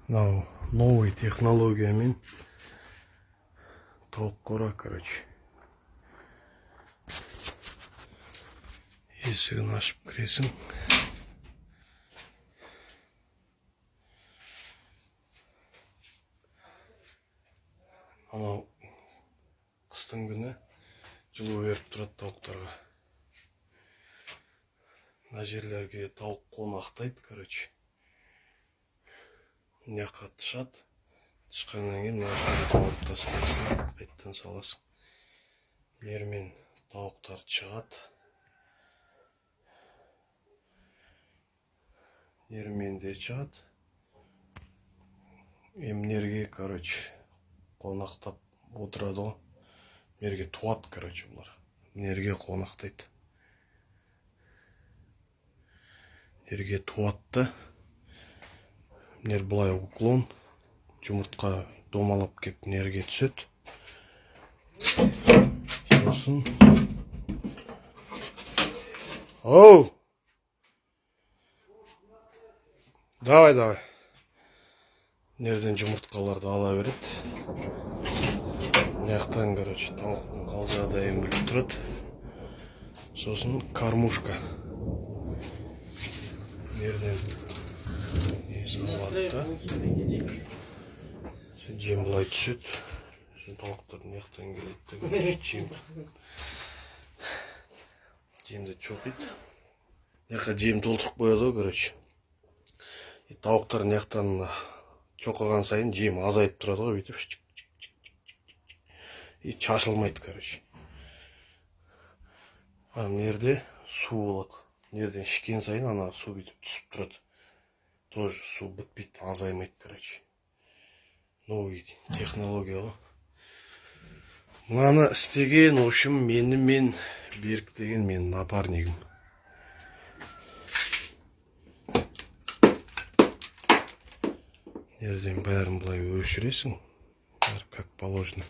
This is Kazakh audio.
Мынау новый технологиямен тауық қора, короче. Есігін ашып кіресің. Анау қыстың күні жылу беріп тұрады тауықтарға. Мына жерлерге тауық қонақтайды, короче. Мына жаққа тышады. Тышқаннан кейін мына жерге алып тастайсың, қайтадан саласың. Мермен тауықтар шығады. Нермен де шығады. Емнерге, короче, қонақтап отырады ғой. Мерге туады, короче, бұлар. Мерге қонақтайды. Мерге туады да. Мер былай уклон, жұмыртқа домалап кеп нерге түседі. Сосын оу! Давай, давай. Нерден жұмыртқаларды ала береді. Мына жақтан, короче, тауықтың қал жағдайын біліп тұрады. Сосын кормушка. Нерден несін алады да. Жем былай түседі. Сосын тауықтар мына жақтан келеді де, короче, жем. Жемді чоқиды. Мына жаққа жем толтырып қояды ғой, короче. И тауықтар мына жақтан чоқыған сайын жем азайып тұрады ғой, бүйтіп чик, чик, чик, чик, чик, чик. И шашылмайды, короче. А мына жерде су болады. Мына жерден ішкен сайын ана су бүйтіп түсіп тұрады. Тоже су бітпейді, азаймайды, короче. Новый технология ғой. Мынаны істеген, в общем, менімен Берік деген менің напарнигім. Жерден бәрін былай өшіресің. Бәрі как положено.